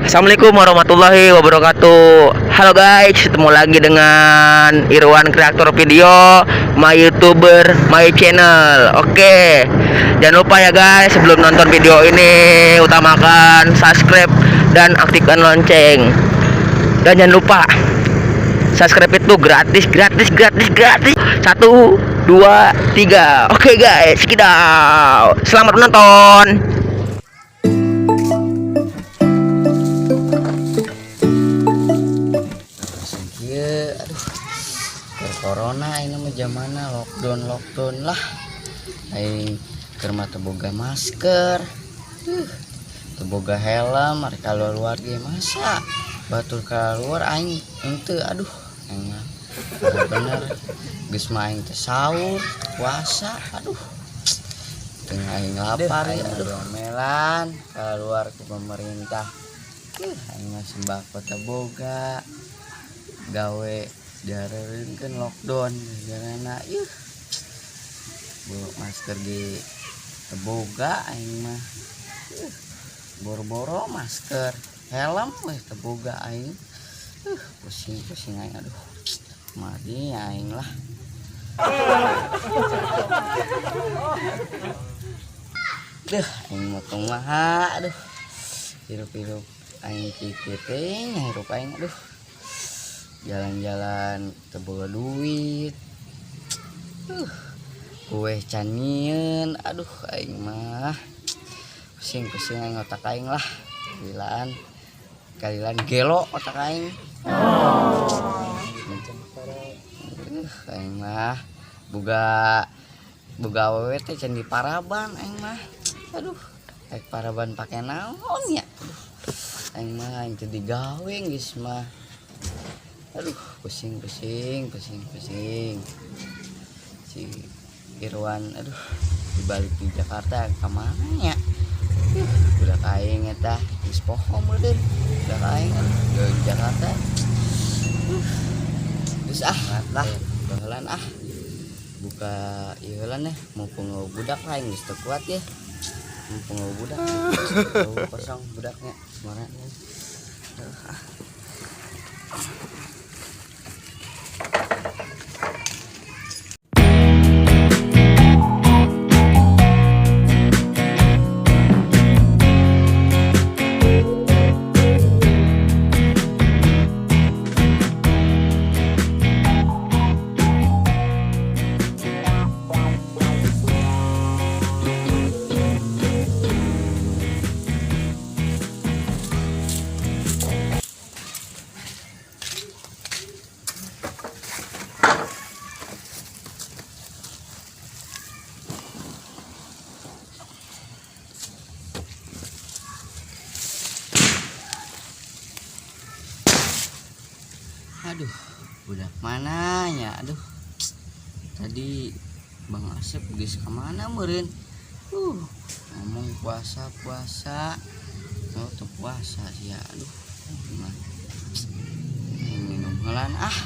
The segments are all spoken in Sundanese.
Assalamualaikum warahmatullahi wabarakatuh. Halo guys, ketemu lagi dengan Irwan kreator video, my YouTuber, my channel. Oke, jangan lupa ya guys, sebelum nonton video ini utamakan subscribe dan aktifkan lonceng. Dan jangan lupa subscribe itu gratis, gratis, gratis, gratis. 1, 2, 3. Oke guys, kita selamat menonton. Kieu, aduh, keur corona ini mah zamana lockdown lockdown lah. Aing keur mah teu boga masker, teu boga helm, rek keluar ge masa batur keluar aing henteu. Aduh, aing mah bener geus mah aing teh sahur puasa. Aduh, tengah aing lapar ya. Aduh, diomelan keluar ke pemerintah. Aing mah sembako teu boga, gawe diareunkeun lockdown garana. Yuh, bawa masker di teu boga aing mah. Boro-boro masker, helm weh teu boga aing. Pusing pusing aing. Aduh, mati aing lah. Duh, aing mah kumaha. Aduh, hirup-hirup aing kieu teh hirup aing. Aduh, jalan-jalan teu boga duit, kue can nyieun. Aduh, aing mah pusing-pusing aing, otak aing lah kalilan kalilan gelo otak aing. Aing mah boga boga awewe teh can diparaban aing mah. Aduh, rek paraban pake naon ya? Aduh, aing mah aing teu digawe geus mah. Aduh, pusing pusing pusing pusing. Si Irwan, aduh, dibalik di Jakarta kemana ya? Budak aing eta geus poho meureun budak aing. Aduh, di Jakarta. Geus ah lah, baheula ah buka ieu heula nih, mumpung budak lah aing geus teu kuat ya, mumpung budak kosong budaknya kemarin. Ah. Aduh, budak mana ya? Aduh, tadi Bang Asep geus kemana meureun? Ngomong puasa puasa, oh teu puasa sih ya. Aduh, mah minum heulaan ah,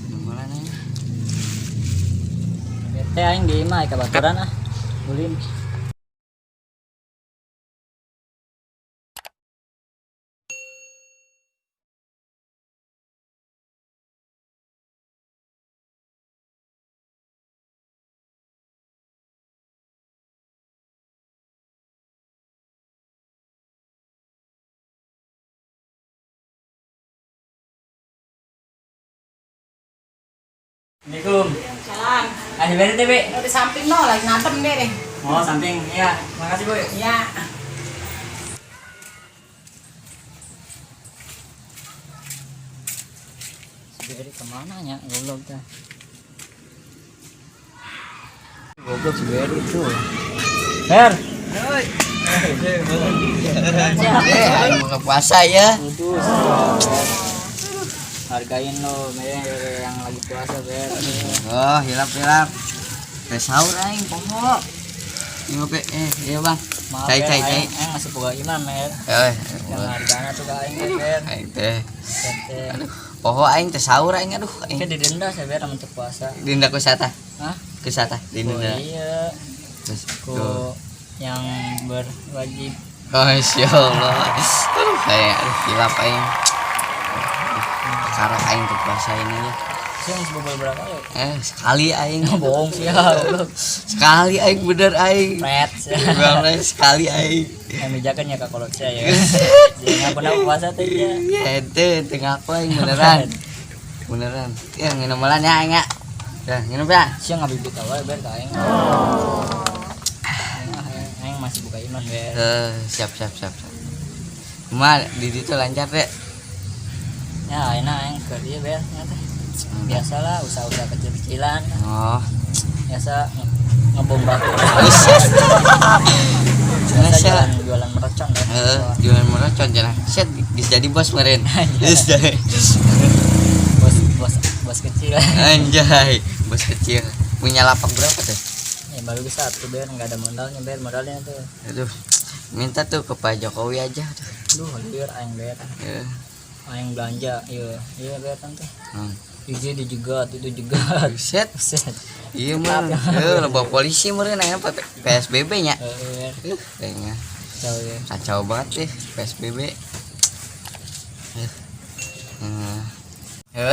minum heulaan aja. Bete aing di imah ka baturan ah. Ulin. Assalamualaikum. Salam. Ah, si Beri teh, Be. Di samping no, lagi ngantem deh deh. Oh, samping. Iya, makasih, Bu. Ya. Si Beri kemana nya goblok teh? Goblok si Beri tuh. Ber. Eh, aing buka puasa ya. Waduh. Hargain lo, Ber, yang lagi puasa, Ber. Oh, hilap hilap. Teh sahur aing poho. Ieu pe iya Bang. Maaf, Cai Ber, cai cai. aing masih boga iman, Ber. Eh, Yang hargana tuh ka aing, Ber. aing teh. Teh. Aduh, poho aing teh sahur aing, aduh aing. Kayak didenda saya Ber untuk puasa. Dinda ku sata. Hah? Ku sata Oh, dinda. iya. Terus Ku yang berwajib Masya Allah. Aduh, kayak aduh hilap aing. Sekarang aing teu puasa ini ya. Sih geus bobol berapa ya? Sekali aing. Bohong sih ya. Sekali aing bener aing. Pret. Bang, sekali aing. Yang mijakan ya kak kolot saya ya. Jangan pernah puasa teh ya. Ya ente ente ngaku aing beneran. Beneran. Ya nginum malan ya aing ya. Ya nginum ya. Sia ngabibit awe ber ka aing. Aing masih buka iman ber. Siap siap siap. Siap. Cuma di situ lancar deh. Ya aing aing keur ieu ber nya teh. Biasalah usaha-usaha kecil-kecilan. Oh. Biasa ngebom batu. Cenah Biasa sia. jualan jualan mercon ber. Heeh, jualan mercon cenah. Set geus jadi bos meureun. Geus jadi. Bos bos bos kecil. Anjay, bos kecil. Punya lapak berapa tuh? Ya baru bisa satu ber, nggak ada modalnya ber, modalnya tuh. Aduh, minta tuh ke Pak Jokowi aja tuh. Duh, liur aing ber. Ya. Aing belanja, iya. Iya ber tante. Hmm. Izin dijegat, itu jegat. Buset. Buset. Iya mah, loba polisi meureun aya PSBB nya. Heeh, ber. Kayaknya Kacau ya. kacau banget deh PSBB.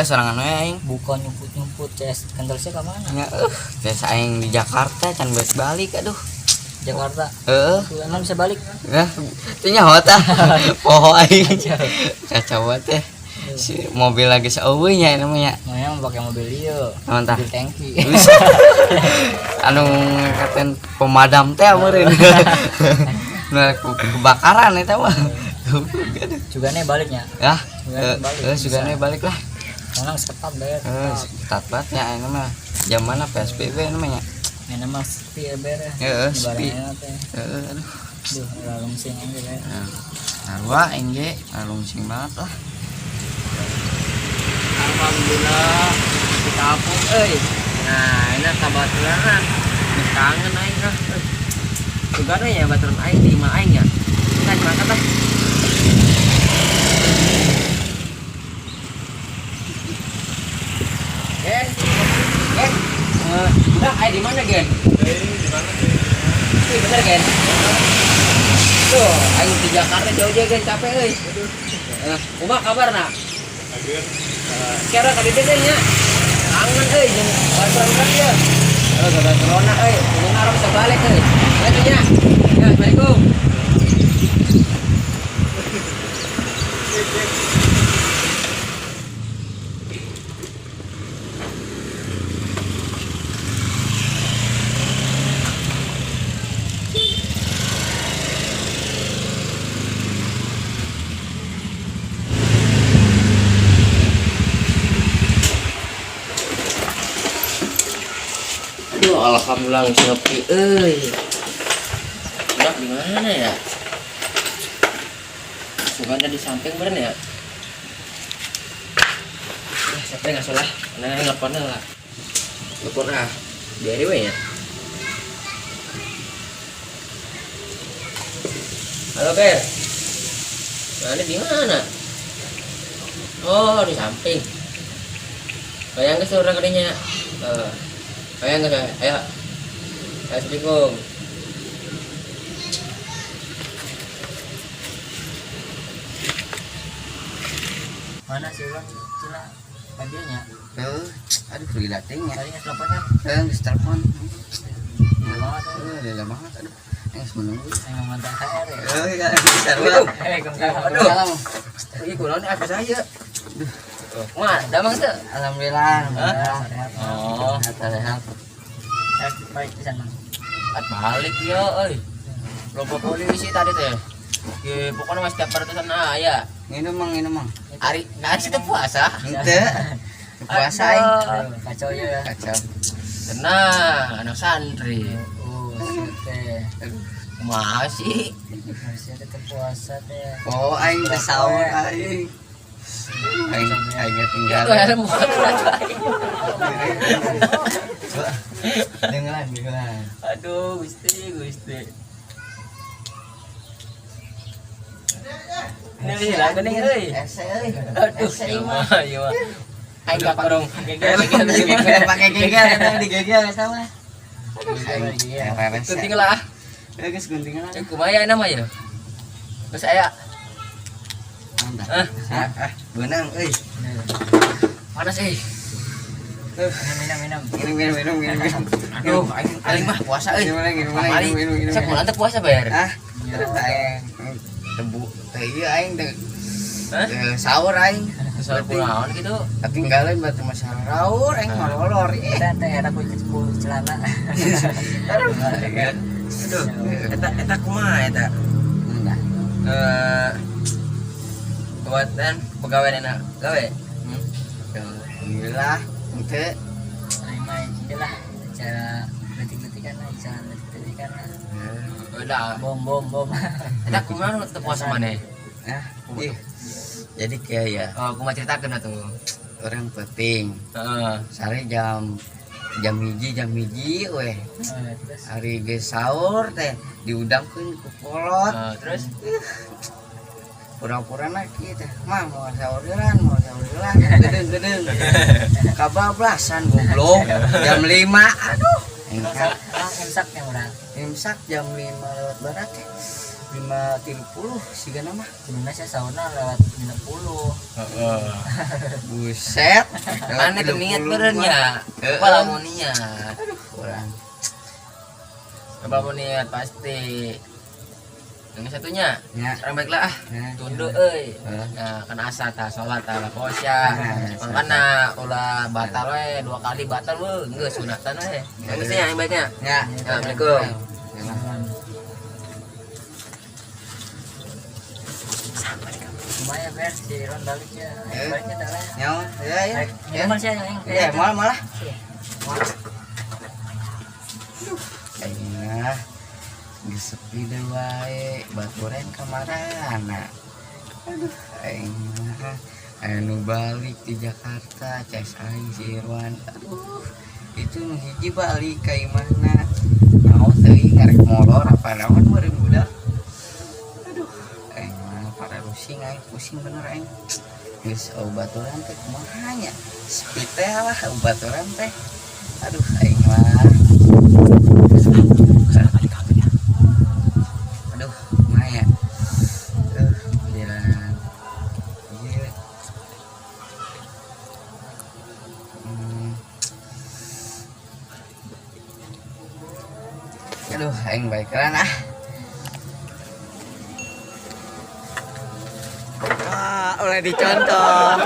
Sorangan we aing. Bukan nyumput-nyumput, CS kental sih ke mana? Nya tes aing di Jakarta can balik aduh. Jakarta. Heeh. Tuh, emang bisa balik? Nah, teu nyaho tah. Poho aing. Kacau banget teh. Si mobil lagi saeueuh nya namanya. Makanya mau pakai mobil iyo. Naon tah? Mobil tangki. Anu ngaten pemadam teh meureun. Nah, kebakaran eta mah. Juga nih baliknya. Ya, Sugane balik, sugane balik lah. Karena ketat ber. Ketat banget ya ini mah. Zaman PSBB namanya. Ini mah sepi ya ber. Heeh, sepi. Heeh, aduh. Duh, rungsing aja ber. Nah, sarua aing ge, rungsing banget lah. Alhamdulillah di kampung euy. Nah, ini kabaturan. Geus kangen aing ah. Sugane ya baturan aing di imah aing ya. Kita berangkat lah. Gen, Gen, udah aing di mana Gen? Di mana? Ih, bener Gen. Tuh, aing di Jakarta jauh-jauh Gen, capek euy. Kumaha kabar nak? Sekarang kali dede nya. Kangen euy jeung baturan urang ieu. Oh, gara corona euy, tunggu arep bisa balik euy. Ayo nya. Ya, Assalamualaikum. Aduh, alhamdulillah geus ngopi euy. Udah di mana ya? Sugan ada di samping beren ya? Siapa yang ngasuh lah? Nah, nelponnya lah. Telepon ah. Biari we ya. Halo, Ber. Mana di mana? Oh, di samping. Bayang ke orang kadinya. Bayang ke ayo. Assalamualaikum. Mana sih bang? Cina mobilnya. Aduh, lila teh nya. Tadi teleponnya. Geus telepon. Lila banget. Lila banget aduh. Geus menunggu. Yang mantan HR ya. Iya, sarua. Aduh. Salam. Ih, kunaon apa saya? Mah, damang teu? Alhamdulillah. Alhamdulillah. Oh, Sehat. Baik pisan Mang. Balik ya euy. Loba polisi tadi teh. Oke, pokoknya masih tiap ratusan aya. Nginum mang, nginum mang. Ari, nah situ puasa. Henteu. Puasa aing. Kacau ya. Kacau. Tenang, anak santri. Oh, teh. Masih. Harusnya tetap puasa teh. Oh, aing teh sahur aing. Aing aing tinggal. Itu helm buat aing. Dengeran, dengeran. Aduh, Gusti, Gusti. Ini lah geuning euy. Ese euy. Aduh, Ese mah. iya mah. Aing gak korong. Gegel, gegel, Pakai gegel, eta digegel eta mah. Iya. Gunting lah. Ya geus guntingan. Eh, kumaha nama ya? Terus aya Mantap. Ah, Ah, beunang euy. Panas euy. Minum minum. Minum minum minum minum. Minum. Aduh, aing aing mah puasa euy. Minum minum Kamari. minum minum. Sabulan teh puasa ber. Ah, terus aing tebu teh ieu aing teh Hah? teu sahur aing. Sahur kunaon gitu. Ketinggalan batu masalah raur aing molor ih. Kita teh era ku ku celana. Aduh, eta eta kumaha eta? Enggak. Eh buatan pegawai enak gawe. Hmm. Alhamdulillah, henteu. Aing mah ieu lah cara letik-letikan lah, cara letik-letikan lah. Udah. Bom bom bom. Eta kumaha nu teu puasa maneh? Nah, ih. Jadi kayak ya Oh, kumaha ceritakeun atuh. orang penting. Heeh. Sare jam jam hiji weh. Eh, terus Hari geus sahur teh diudangkeun ku kolot. Heeh, terus Pura-pura na kieu teh. Mah mau sahur heulan, mau sahur heulan. Gedeung-gedeung. Kabablasan goblok. Jam 5. Aduh. Engkak. ah imsak yang urang. Imsak jam 5 lewat barat teh. 5.30 sigana mah. Kuduna sia sahurna lewat 50. heeh. Buset. Mana tuh niat meureun ya? Heeh. Apa lamun niat? Aduh, kurang. Apa lamun niat pasti. Yang satunya, Ya. sekarang baiklah ah. Ya. Tunduk euy. Heeh. Nah, kan asa tah salat tah lah puasa. Nah, Makana ulah batal we dua kali batal we geus sunatan we. Yang geus yang baiknya. Ya. Assalamualaikum. Lumayan ber si Ron balik ya. Eh. Baliknya dah lah. Nyawa, ya ya. Ya, mal sih aing. Ya, malah malah. Iya. Aing geus sepi deui wae, baturan ka marana. Aduh, aing mah anu balik di Jakarta, ces aing si Irwan. Aduh, itu nu hiji balik ka imahna. Naon teuing ngarek molor apa naon meureun budak. Aduh, aing mah para pusing aing pusing bener aing. Geus baturan teh kumaha nya? Sepi teh lah baturan teh. Aduh, aing mah. Aduh, kumaha ya? Jalan. Iya. Aduh, aing baikeran ah. Wah, oleh dicontoh.